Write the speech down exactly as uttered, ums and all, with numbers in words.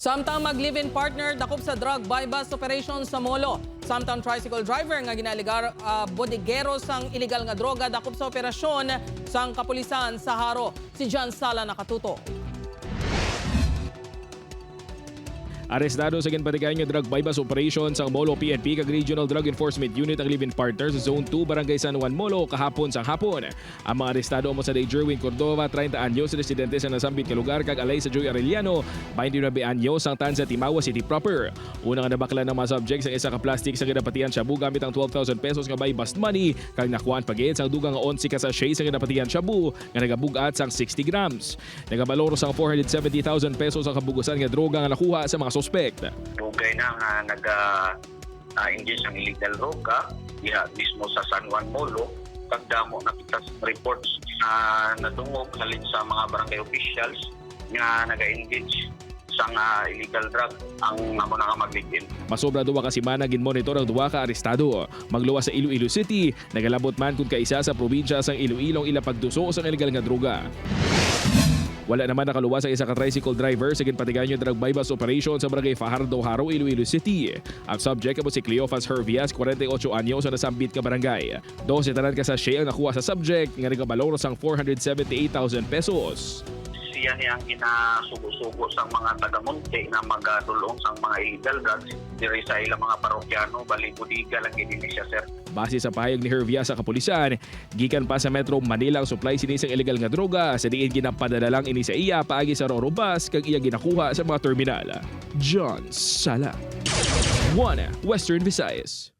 Samtang mag-live-in partner dakop sa drug buy-bust operation sa Molo. Samtang tricycle driver nga ginaalegar, ah, bodegero sang iligal nga droga dakop sa operasyon sang kapulisan sa Jaro. Si John Sala nakatuto. Arestado sa ginpatigayon nga drug buy-bust operation sang Molo P N P kag Regional Drug Enforcement Unit ang live-in partner sa Zone two, Barangay San Juan, Molo, kahapon sang hapon. Ang mga arestado amo sanday Jerwin Cordova, treinta anyos, residente sa nasambit nga lugar, kag Alaysa Joy Arellano, twenty-nine anyos, sang Tanza, Timawa City proper. Una nga nabaklan ang mga subject sang isa ka plastic sa ginapatihan shabu gamit ang twelve thousand pesos nga buy-bust money, kag nakuhaan pa gid sang dugang nga onse ka sachet sa ginapatihan shabu nga nagabug-at sang sixty grams. Nagabalor sang four hundred seventy thousand pesos ang kabugusan nga droga nga nakuha sa mga suspek. Dugay na nga naga ah, engage ang illegal droga diha mismo sa San Juan Molo, kag damo na kita sa reports na nadungog halin sa mga barangay officials nga naga-engage sang ah, illegal drug ang amo na nga mag-live-in. Masobra duha ka semana ginmonitor ang duha ka arestado. Magluwas sa Iloilo City, nagalabot man kon kaisa sa probinsya sang Iloilo ang ila pagduso sang illegal nga droga. Wala naman nakaluwas ang isa ka tricycle driver sa ginpatigayon nga drug buy-bust operation sa Barangay Fajardo, Jaro, Iloilo City. Ang subject amo si Cleofas Hervias, kwarenta y ocho anyos, sa nasambit nga barangay. Dose tanan ka sachet ang nakuha sa subject nga nagabalor sang four hundred seventy-eight thousand pesos. Siya ni ang ginasugo-sugo sang mga taga-Monte nga magadul-ong sang mga illegal drugs diri sa ilang mga parokyano, bali bodega lang gid ini siya, sir. Base sa pahayag ni Hervias sa kapulisan, gikan pa sa Metro Manila ang supply sini sang illegal nga droga, sa diin ginapadala lang ini sa iya paagi sa Roro bus kag iya ginakuha sa mga terminal. John Sala, One Western Visayas.